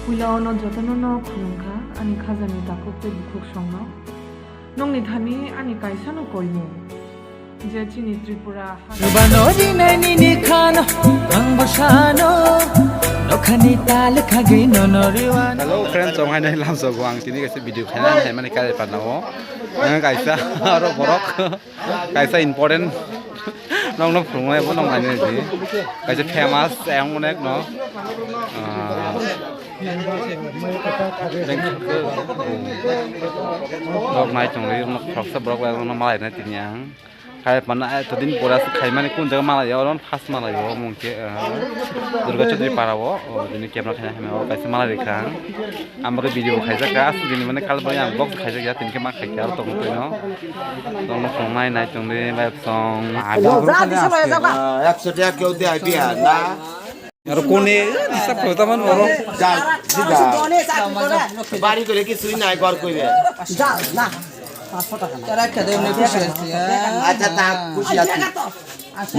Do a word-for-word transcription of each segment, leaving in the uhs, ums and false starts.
Puila ono jotono no khulumkha, ani khajani takhuk tei bukhuk songno. Nokni thani ani kaisano koimung, je chini Tripura ha- Bano rinai nini khano, ang bosano, nokhani tal khagwi nono riwano. Hello friends, chong hai nai lamsogo ang tini kaisa video khaina hai mani kare panao. Ang kaisa aro borok. Kaisa important nokno phunuknai bo noknai di. Kaisa famous ayang onek no. Ah, nok nai tongri nok khoroksa borok bai no malai nai tini ang. Khai pana to din pora khaimani kun jaga malai ya, oron first malai o mungke, ah, Durga Chaudhary para o, o dini camera khaina hai o kaisa malai rikha. Ang bagwi video bo khaijak kha, aswk dini mane kal bagwi ang vlog khaijak ya, tini khe ma khaikha aro tongtwi no. Tongno tong nai nai tong de bai tong. Ah, একশো টাকা কেউ দিয়ে আইবি আর না? Aro kone disturb khaio tamani oro. যা, যা। বাড়ি করে কিছুই নাই, ঘর করে। যা, না। পাঁচশো টাকা না। তারা খেতে এমনি খুশি হয়েছে, হ্যাঁ। আচ্ছা, তা খুশি আছি।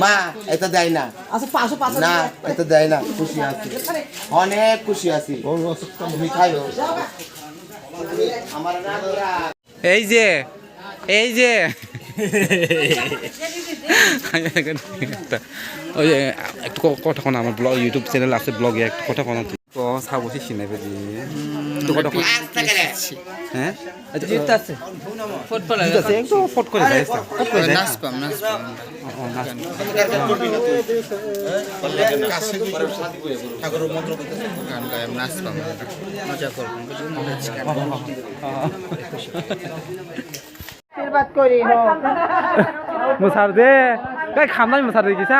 মা, এটা দেয় না। আচ্ছা, পাঁচশো, পাঁচশো না, দিলে। এটা দেয় না, খুশি আছি। অনেক খুশি আছি। তুমি খাইও। আমার না তোরা। এই যে, এই যে। ওই যে, একটু ক-, কথা কন আমার ব্লগ, YouTube channel আছে, ব্লগে একটু কথা কন। তো সাবো সে সিনাই বাজি। একটু কথা কন। হ্যাঁ? আচ্ছা, জিত আছে। ফট করে জিত আছে, একটু ফট করে যাই, ফট করে যাই। নাচ পাম, নাচ পাম। ও, ও, নাচ। ঠাকুরের মন্ত্র করতেছে, গান গায়, নাচ পাম। মজা করবো, বুঝলি? নাচ গান। আশীর্বাদ করি হোক। Mwsar de, kai khamnai mwsar de kisa.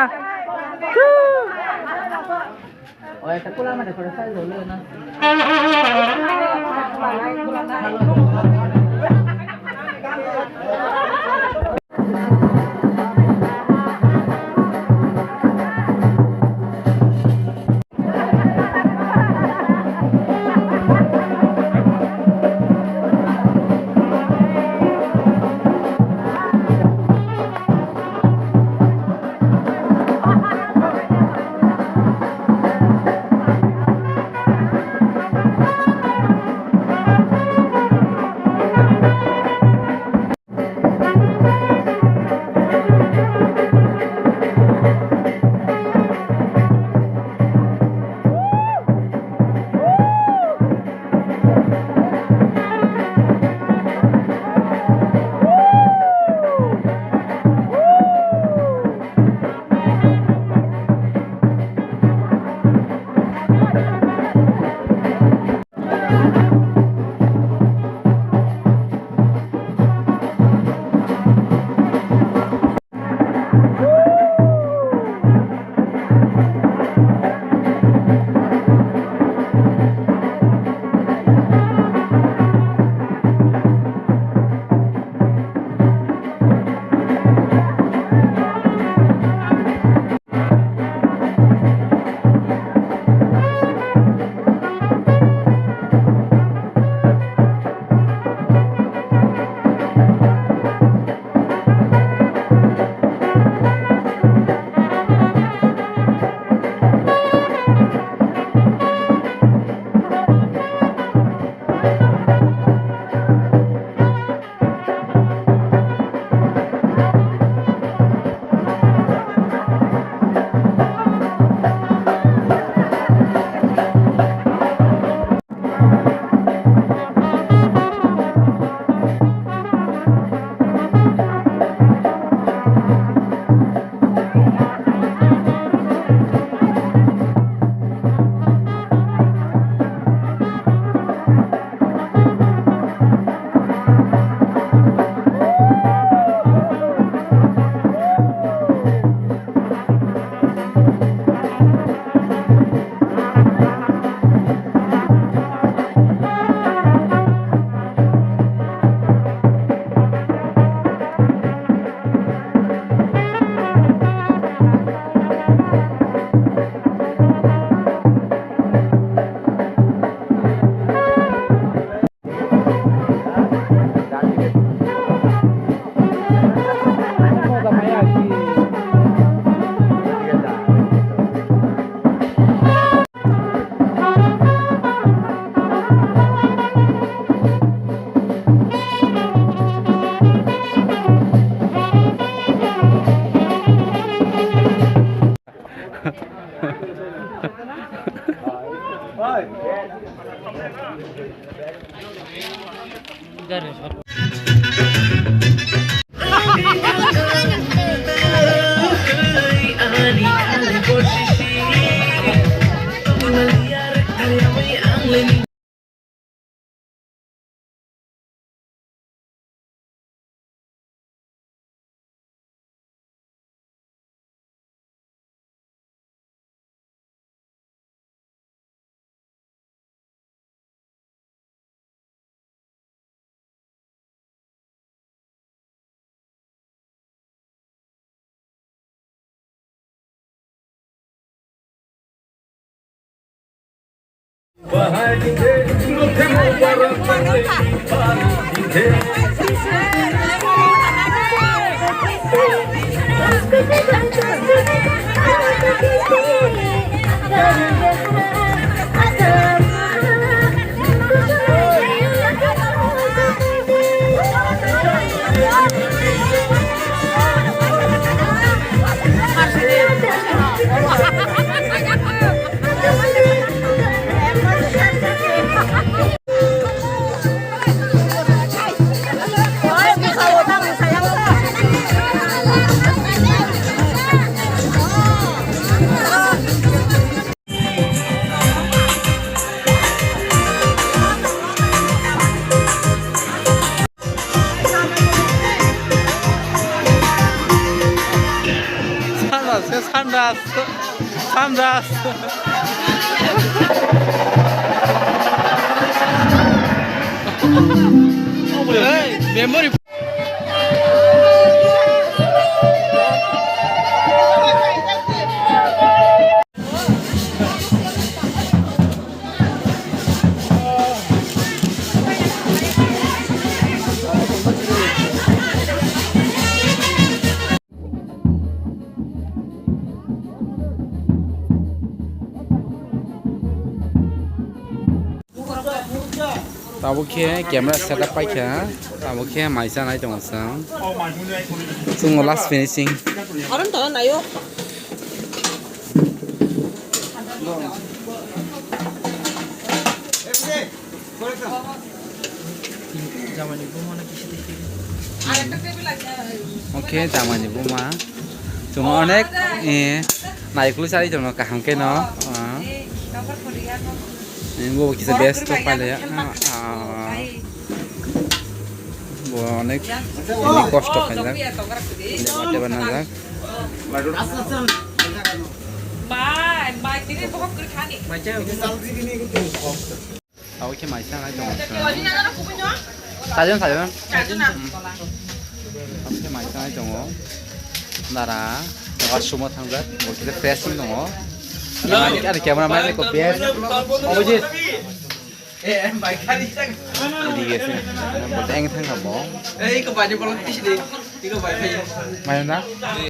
Sanras, sanras, sanras. Hey, memory. Tabuk khe camera setup paikha, tabuk khe mai chanai tongo chwng. Chwngno last finishing. Aron to nayo. Oke, jamani buma. Chwng onek, eh, naikulu chari tongo kaham khe no. Ah. Bo kisa best to pale. Ah, ah. Bo onek, onek kosto khaijak. Deba deba najak. Abo khe mai chanai tongo. Sajon, sajon. Abo khe mai chanai tongo. Nara, washroom o thangjak. Bo kisa fresh wng tongo. Ari, ari camera man ko best. Abhijit. Adi gese. Bo teng thangkha bo. Mayo na?